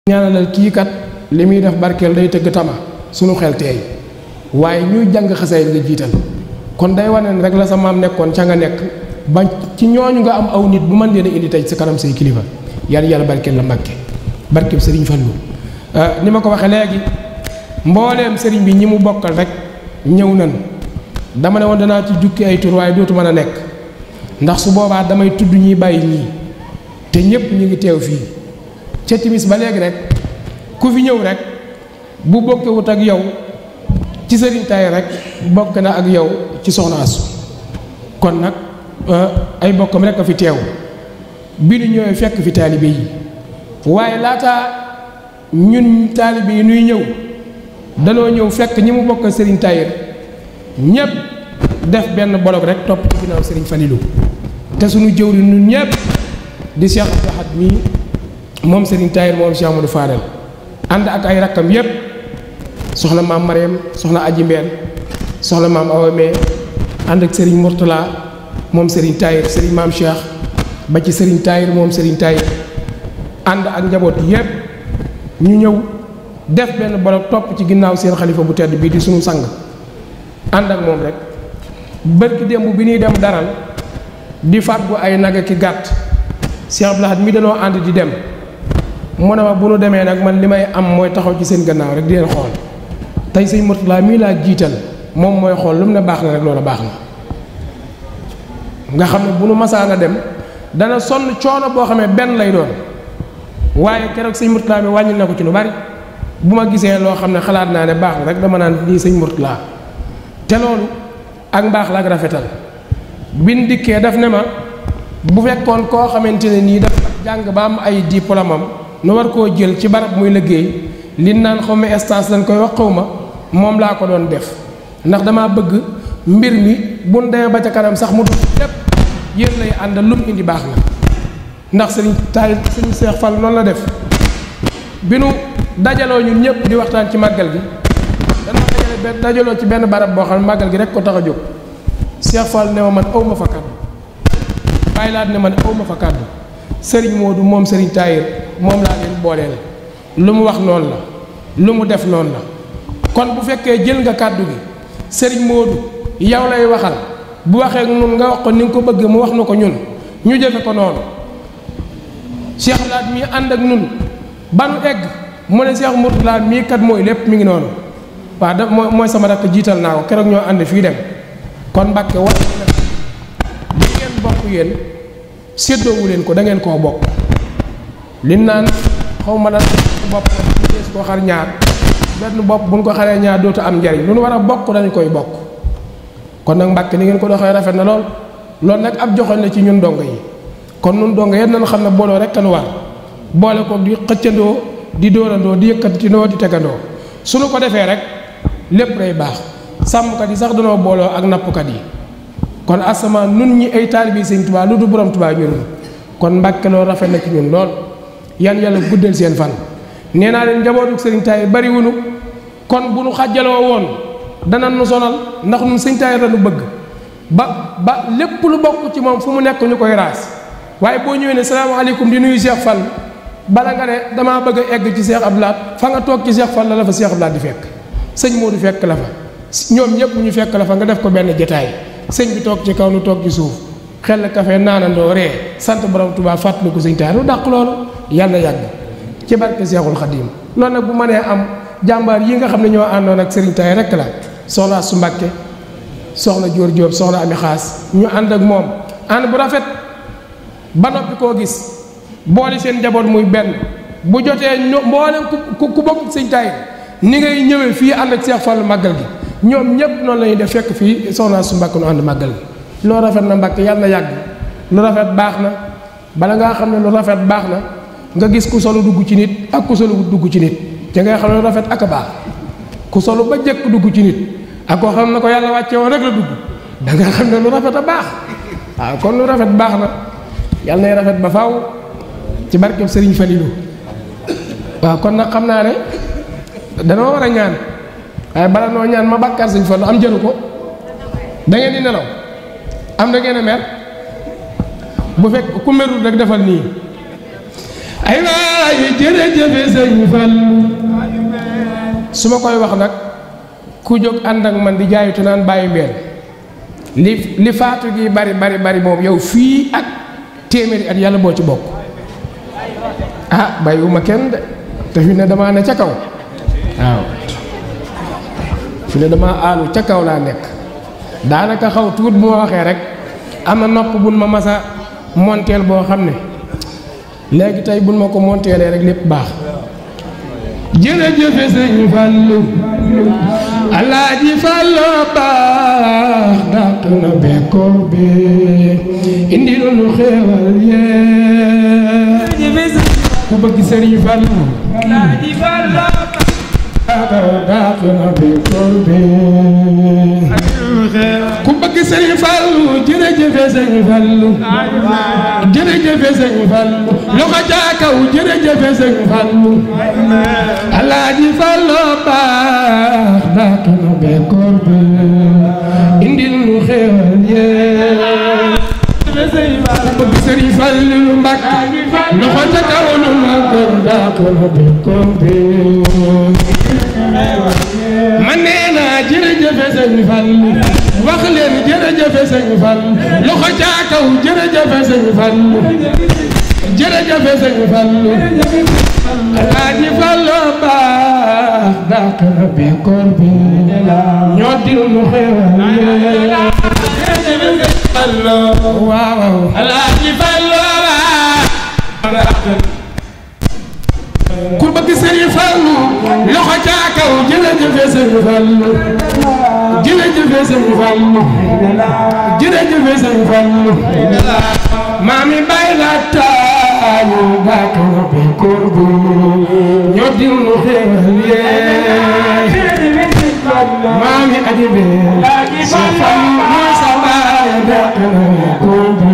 ñaanalal kii kat li muy def barkeel day tëgg tama sunu xel teey waaye ñuy jàng xasay nga jiital kon day wane ne rek la sa maam nekkoon ca nga nekk ba ci ñooñu nga am aw nit bu mën leen a indi tey sa kanam say kilifa yàlla barkeel la Mbàkke barkeel sëriñ Fallu ni ma ko waxee léegi mbooleem sëriñ bi ñi mu bokkal rek ñëw nan dama ne woon danaa ci jukki ay tur waaye dootu mën a nekk ndax su boobaa damay tudd ñiy bàyyi ñii te ñépp ñu ngi teew fii ca timis ba léegi rek ku fi ñëw rek bu bokkewut ak yow ci sëriñ tay rek bokk na ak yow ci soxna Asu kon nag ay bokkam rek a fi teew bi nu ñëwee fekk fi taalibe yi waaye laataa ñun taalibe yi nuy ñëw danoo ñëw fekk ñi mu bokk sëriñ Tahir ñépp def benn bolog rek topp ci ginnaaw sëriñ Falilou te suñu jëwri ñun ñépp di Cheikh Abdou Ahad mii moom sëriñ Tahir moom Cheikh Amadou Fadel ànd ak ay rakkam yépp soxna maam Mariam soxna Aji Mbeen soxna maam Awame ànd ak sëriñ Mourtala moom sëriñ Tahir sëriñ maam Cheikh ba ci sëriñ Tahir moom sëriñ Tahir ànd ak njaboot yépp ñu ñëw def benn bolog topp ci ginnaaw seen xalifa bu tedd bii di sunu sang ànd ak moom rek bërki démb bi ñuy dem daral di fàggu ay naga ki gàtt Cheikh Abdou Lahad mi danoo ànd di dem mu ne ma bu nu demee nag man li may am mooy taxaw ci seen gannaaw rek di leen xool tey sëñ Mourtala mii laa jiital moom mooy xool lu mu ne baax na rek loola baax na nga xam ne bu nu masaana dem dana sonn coono boo xamee benn lay doon waaye keroog sëñ Mourtala mi wàññil na ko ci lu bari bu ma gisee loo xam ne xalaat naa ne baax na rek dama naan lii sëñ Mourtala te loolu ak mbaax la ak rafetal bin dikkee daf ne ma bu fekkoon koo xamante ne nii dafa jàng ba am ay diplôme am nu war koo jël ci barab muy liggéey li naan xaw ma stage lañ koy wax xaw ma moom laa ko doon def ndax damaa bëgg mbir mi bu nu demee ba ca kanam sax mu doon lépp yéen lay àndal lu mu indi baax na ndax sëriñ Tahir sëriñ Cheikh Fall noonu la def bi nu dajaloo ñun ñëpp di waxtaan ci màggal gi dajaloo ci benn barab boo xam ne màggal gi rek ko tax a jóg Cheikh Fall ne ma man aw ma fa kàddu bàyyi laat ne man aw ma fa kàddu sëriñ Modou moom sëriñ Tahir moom laa leen booleel lu mu wax noonu la lu mu def noonu la kon bu fekkee jël nga kàddu gi sëriñ Modou yow lay waxal bu waxee ak ñun nga wax ko ni nga ko bëgg mu wax na ko ñun ñu jëfe ko noonu Cheikh laat mii ànd ak ñun ba nu egg mu ne Cheikh Mourtala mii kat mooy lépp mi ngi noonu waaw da mooy sama rakk jiital naa ko keroog ñoo ànd fii dem kon Mbàkke wax na li ngeen bokk yéen séddoowu leen ko da ngeen koo bokk li naan xaw ma la bopp dees koo xar ñaar benn bopp bu ñu ko xaree ñaar dootu am njariñ lu nu war a bokk dañu koy bokk kon nag Mbàkke ni ngeen ko doxee rafet na lool loolu nag ab joxoon la ci ñun dongo yi kon ñun dongo yéen nañu xam ne booloo rek kan war boole ko di xëccandoo di dóorandoo di yëkkatindoo di tegandoo suñu ko defee rek lépp day baax sàmmkat yi sax danoo booloo ak nappkat yi kon asamaan nun ñi ay taalibe Sëñ Tuubaa lu du borom Tuubaa ñun kon Mbàkke loolu rafet na ci ñun lool yan yàlla guddal seen fan nee naa leen njabootu Sëriñ Tahir bari wunu kon bu nu xàjjaloo woon dana nu sonal ndax nun Sëñ Tahir la nu bëgg ba lépp lu bokk ci moom fu mu nekk ñu koy raas waaye boo ñëwee ne salaamaaleykum di nuyu Cheikh Fall bala nga ne damaa bëgg a egg ci Cheikh Abdou Lahad fa nga toog ci Cheikh Fall la fa Cheikh Abdou Lahad di fekk sëñ Modou fekk la fa ñoom ñëpp ñu fekk la fa nga def ko benn jataay sëñ bi toog ci kaw nu toog ci suuf xel kafe naanandoo ree sant borom Tuubaa fàttaliku Sëñ Tahir lu dàq loolu yàlla na yàgg ci barke Seexul Xadiim loolu nag bu mënee am jàmbaar yi nga xam ne ñoo àndoon ak Sëriñ Tahir rek la soxna su Mbàkke soxna Jóor Jóob soxna Ami Xaas ñu ànd ak moom ànd bu rafet ba noppi koo gis boole seen njaboot muy benn bu jotee mboolem ku bokk Sëñ Tahir ni ngay ñëwee fii ànd ak Cheikh Fall màggal gi ñoom ñëpp noonu la ñuy def fekk fii soxna su Mbàkke nu ànd màggal gi loo rafet na Mbàkke yàlla na yàgg lu rafet baax na bala ngaa xam ne lu rafet baax na nga gis ku solu dugg ci nit ak ku solu dugg ci nit te ngay xam ne lu rafet ak a baax ku solu ba jëkk dugg ci nit ak koo xam ne ko yàlla wàcce woon rek la dugg da nga xam ne lu rafet a baax waaw kon lu rafet baax na yàlla nay rafet ba faaw ci barkeb Sëriñ Falilou waaw kon nag xam naa ne danoo war a ñaan waaye bala noo ñaan ma bàkkaar Sëñ Fallu am jëru ko da ngeen di nelaw am da ngeen a mer bu fekk ku merul rek defal nii ay waay jërëjëf sëñ Fallu su ma koy wax nag ku jóg ànd ak man di jaayutu naan bàyyi mbeen li faatu gi bari moom yow fii ak téeméeri at yàlla boo ci bokk ah bàyyiwuma kenn de te fi ne damaa ne ca kaw waaw fi ne damaa aalu ca kaw laa nekk daanaka xaw tuut bu ma waxee rek am na nopp buñ ma masa monteel boo xam ne léegi tey buñ ma ko monteelee rek lépp baax jërëjëf sëñ Fallu Alaaji Fallu baax dàq na bekkoor bi indi lu xéewal yee ku bëgg sëriñ Fallu Alaaji Fallu dàq na bekkoor bi ku bëgg sëriñ Fallu jërëjëf sëñ Fallu jërëjëf sëñ Fallu loxo ca kaw jërëjëf sëñ Fallu Alaaji Fallu baax dàq na bekkoor bi indil nu xéewal yee ku bëgg sëriñ Fallu Mbàkke loxo ca kaw nu màggal dàq na bekkoor bi ma nee naa jërëjëf sëñ Fallu wax leen jërëjëf sëñ Fallu loxo ca kaw jërëjëf sëñ Fallu jërëjëf sëñ Fallu Alaaji Fallu baax dàq na bekkoor bi ñoo dil nu xéewal waaw Alaaji Fallu ku bëgg sëriñ Fallu loxo ca kaw jërëjëf sëñ Fallu jërëjëf sëñ Fallu jërëjëf sëñ Fallu maami bay la taayu dàq na bekkoor bi ñoo dil nu xéewal yee maami aji be sa Fallu moo sa baay dàq na bekkoor bi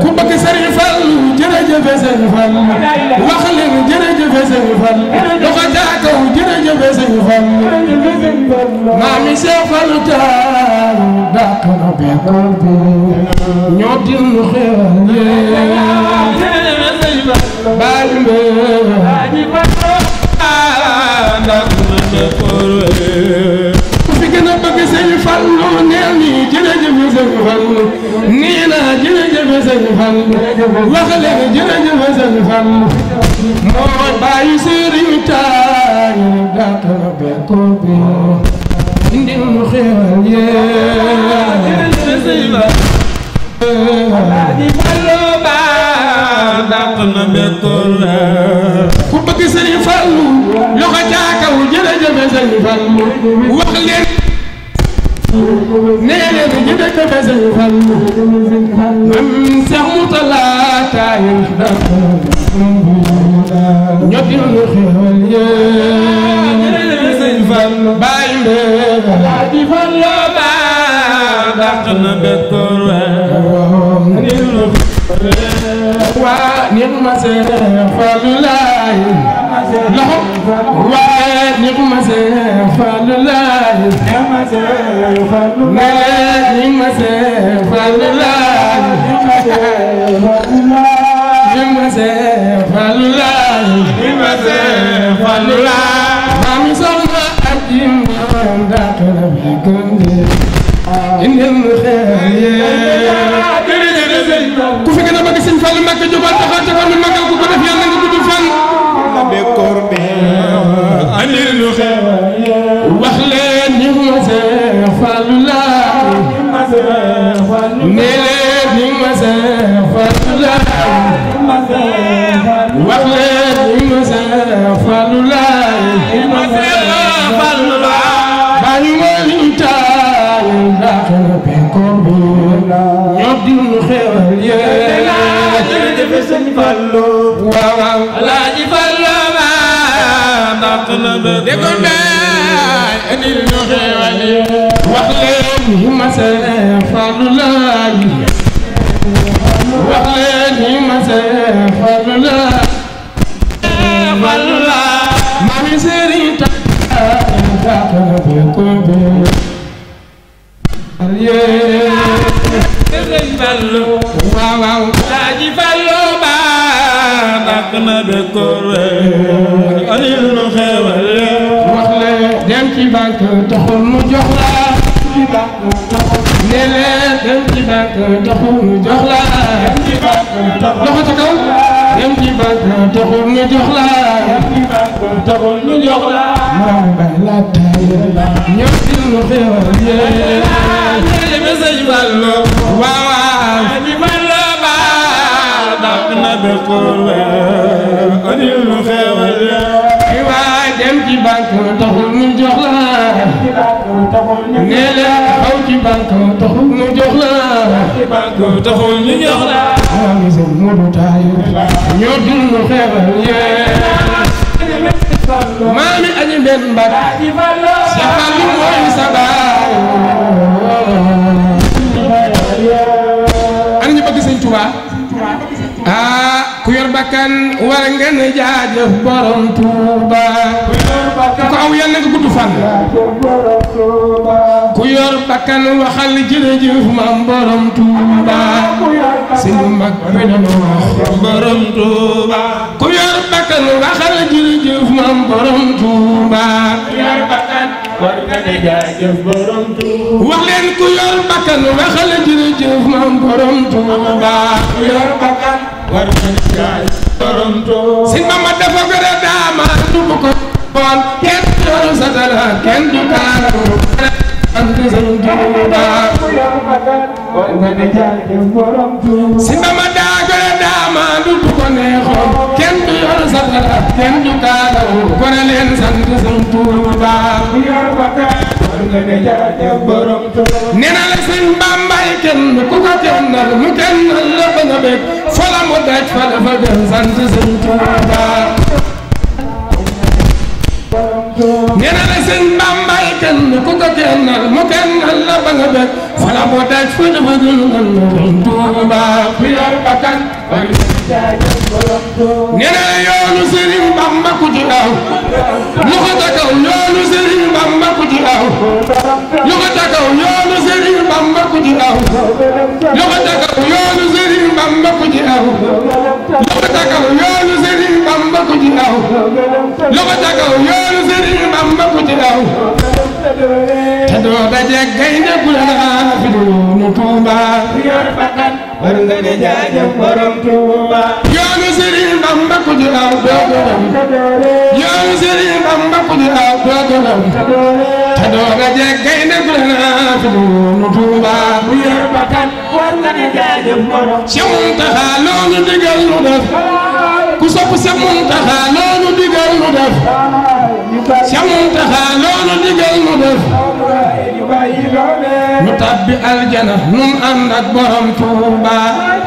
ku bëgg sëriñ Fallu jërëjëf sëñ Fallu wax leen jërëjëf sëñ Fallu loxo ca kaw jërëjëf sëñ Fallu maami Seex Fallu taayu dàq na bekkoor bi ñoo dil nu xéewal yee baay ku fi gën a bëgg sëñ Fallu neel ni jërëjëf sëñ Fallu nee naa jërëjëf sëñ Fallu wax leen jërëjëf sëñ Fallu mooy bàyyi sëriñ taayu dàq na bekkoor bi indil nu xéewal yee Alaaji Fallu baax dàq na bekkoor ku bëgg sëriñ Fallu loxo ca kaw jërëjëf sëñ Fallu wax leen nee leen jërëjëf sëñ Fallu mam Seex Murtala taayu dàq ñoo dil nu xéewal yee jërëjëf sëñ Fallu bàyyi mbee Alaaji Fallu baax dàq na bekkoor waa nit ma Seex Fallu laay loxo waa nit ma Seex Fallu laay nee nit ma Seex Fallu laay nit ma Seex Fallu laay nit ma Seex Fallu laay maami soxna ak jim dàq na bekkoor bi indil nu xéewal yee ku fi gën a bëgg sëñ Fallu Mbàkke jógal taxaw ca fan magal ku ko def yàlla nga gudd fan bekkoor bi indil nu xéewal wax leen ni ma Seex Fallu laay nee leen ni ma Seex Fallu laay wax leen ni ma Seex Fallu laay bàyyi ma liñ taayu dàq na bekkoor bi ñoo dil nu xéewal yee jërëjëf sëñ Fallu waaw Alaaji Fallu dàq na bekkoor bi indil nu xéewal yee wax leen ni ma Seex Fallu laay wax leen ni ma Seex Fallu laay maami sëriñ taayu dàq na bekkoor bi waaw waaw Alaaji Fallu baax bekkoor alil nu xewal wax le dem ci banque taxul mu jox la ne leen dem ci banque taxul mu jox la loxo ca kaw dem ci banque taxul mu jox la taxul nu jox la maam bay la tay ñoo ci nu xewal yee be sëñ Fallu waaw di Fallu ba dàq na bekkoor alil nu xewal ay waay dem ci banque taxul mu jox la nee leen xaw ci banque taxul mu jox la taxul nu jox la maa ngi sëñ Modou Taye ñoo dul nu xewal yee maami añi benn mbag si Fallu mooy sa baay ana ñu bëgg sëñ Touba ku yor bakkan war nga ne jaajëf borom Touba ku aw yàlla nga gudd fan ku yor bakkan waxal jërëjëf maam borom Touba sëñ mag bi doon wax borom Touba ku yor bakkan waxal jërëjëf maam borom Touba war nga ne jaajëf borom Touba wax leen ku yor bakkan waxal jërëjëf maam borom Touba ku yor bakkan war nga ne jaajëf borom Touba sëñ Bamba dafa gën a daama du bu ko bon kenn yor sa dara kenn du kaaru sant sëñ Touba war nga ne jaajëf borom Touba sëñ Bamba daa gën a daama du bu ko neexoon kenn du yor sa dara kenn du kaaru kon leen sant sëñ Touba ku yor bakkan war nga ne jaajëf borom Touba nee na la sëñ Bambay kenn ku ko kennal mu kennal la ba nga bég fa la mu daj fa la fa gën sant sëñ Touba nee na la sëñ Bambay kenn ku ko kennal mu kennal la ba nga bég fa la mu daj fa la fa gën sëñ Touba ku yor bakkan war nga ne jaajëf borom Touba nee na la yoonu Sëriñ Bamba ku ci aw lu ko ca kaw yoonu Sëriñ Bamba ku ci aw lu ko ca kaw yoonu Sëriñ Bamba ku ci aw lu ko ca kaw yoonu Sëriñ Bamba ku ci aw lu ko ca kaw yoonu Sëriñ Bamba ku ci aw lu ko ca kaw yoonu Sëriñ Bamba ku ci aw te doo dajeeg gaynde gu la fi doonu Touba ku yor bakkan war nga ne jaajëf borom Touba yoonu Sëriñ Bamba ku ci aw doo ko dem yoonu Sëriñ Bamba ku ci aw doo ko dem te doo dajeeg gaynde gu la fi doonu Touba ku yor bakkan war nga ne jaajëf borom Cheikh Mountakha loolu digal nu def ku sopp Cheikh Mountakha loolu digal nu def Cheikh Mountakha loolu digal nu def nu tabbi aljana nun ànd ak borom Touba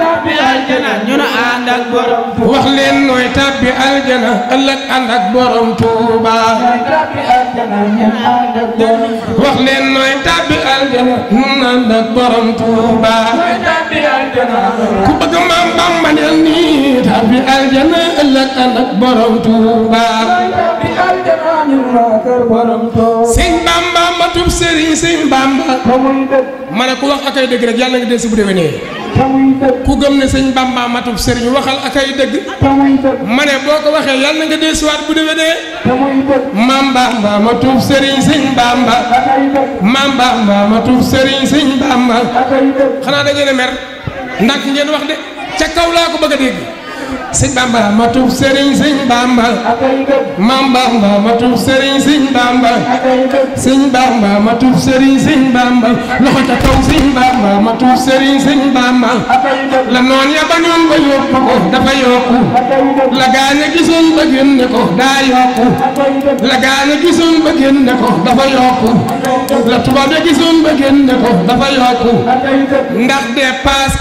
tabbi aljana ñu na ànd ak borom wax leen nooy tabbi aljana ëllëg ànd ak borom Touba tabbi aljana ñu ànd ak borom wax leen nooy tabbi aljana nun ànd ak borom Touba tabbi aljana ku bëgg maam Bamba neel nii tabbi aljana ëllëg ànd ak borom Touba tabbi aljana ñu na kër borom Touba sëñ Bamba matub sëriñ sëñ Bamba tamuy dëgg ma ne ku wax akay dëgg rek yàlla nga del si bu déwénee tamuy dëgg ku gëm ne sëñ Bamba matub sëriñ waxal akay dëgg tamuy dëgg ma ne boo ko waxee yàlla nga del si waat bu déwénee tamuy dëgg maam Bamba matub sëriñ sëñ Bamba akay dëgg maam Bamba matub sëriñ sëñ Bamba akay dëgg xanaa da ngeen a mer ndax ngeen wax de ca kaw laa ko bëgg a dégg sëñ Bamba matub sëriñ sëñ Bamba akay dëgg maam Bamba matub sëriñ sëñ Bamba akay dëgg sëñ Bamba matub sëriñ sëñ Bamba loxo ca kaw sëñ Bamba matub sëriñ sëñ Bamba akay dëgg la noon ya bañoon ba yokku ko dafa yokku akay dëgg la gaaña gisoon ba génne ko daa yokku akay dëgg la gaaña gisoon ba génne ko dafa yokku la tubaab ya gisoon ba génne ko dafa yokku akay dëgg ndax dépasse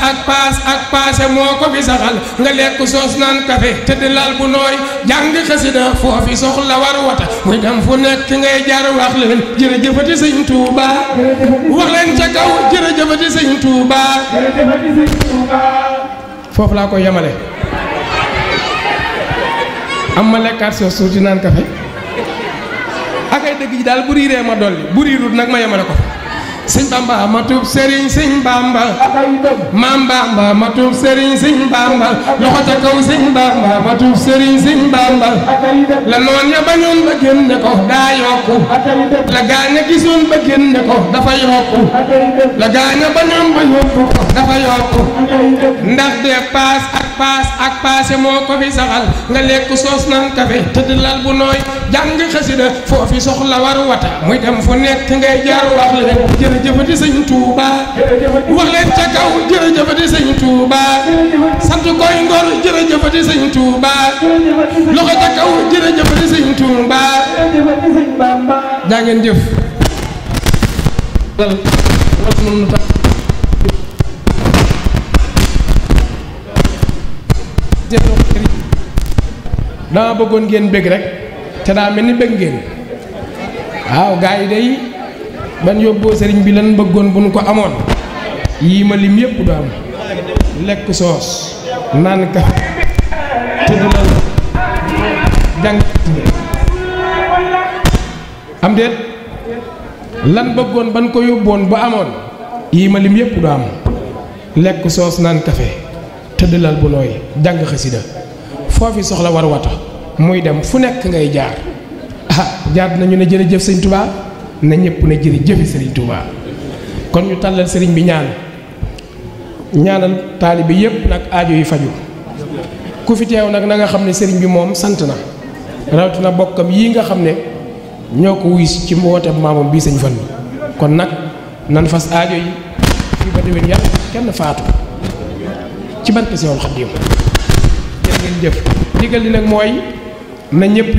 ak paase moo ko fi saxal nga lekk soos naan café tëdd lal bu nooy jàng xasida foofi soxla war wata muy dem fu nekk ngay jar wax leen jërëjëfati sëñ Touba wax leen ca kaw jërëjëfati sëñ Touba jërëjëfati sëñ Touba foofu laa koy yemale am ma lekkaat soos tuuti naan café ak ay dëgg ji daal bu riiree ma dolli bu riirut nag ma yemale ko sëñ Bamba ma tuub sëriñ sëñ Bamba maam Bamba ma tuub sëriñ sëñ Bamba loxo ca kaw sëñ Bamba ma tuub sëriñ sëñ Bamba la noon ya bañoon ba génne ko daa yokku la gaaña gisoon ba génne ko dafa yokku la gaaña bañoon ba yóbbu ko dafa yokku ndax dépasse ak paase moo ko fi saxal nga lekk soos nan kafe tëdd lal bu nooy jàng xasida foofi soxla war wata muy dem fu nekk ngay jaar wax leen jërëjëfati sëñ Touba wax leen ca kaw jërëjëfati sëñ Touba sant koy ngor jërëjëfati sëñ Touba loxo ca kaw jërëjëfati sëñ Touba jaa ngeen jëf dama bëggoon ngeen bëgg rek te daa mel ni bëgg ngeen waaw gaa yi day ban yóbboo sëriñ bi lan bëggoon bu nu ko amoon yii ma lim yépp du am lekk soos naan ka tëdd lal jàng am déet lan bëggoon ban ko yóbboon bu amoon yii ma lim yépp du am lekk soos naan kafe tëdd lal bu nooy jàng xasida foofi soxla war wata muy dem fu nekk ngay jaar jaar nañu ne jërëjëf sëñ Touba na ñëpp ne jërëjëfi sëriñ Touba kon ñu tàllal sëriñ bi ñaanal taalibe yépp nag aajo yi faju ku fi teew nag na nga xam ne sëriñ bi moom sant na rawatina bokkam yii nga xam ne ñoo ko wuy ci woote maamam bii sëñ Fallu kon nag nan fas aajo yi fii ba déwén yàlla kenn faatu ci barke Seexul Xadiim jërë ngeen jëf ndigal li nag mooy na ñëpp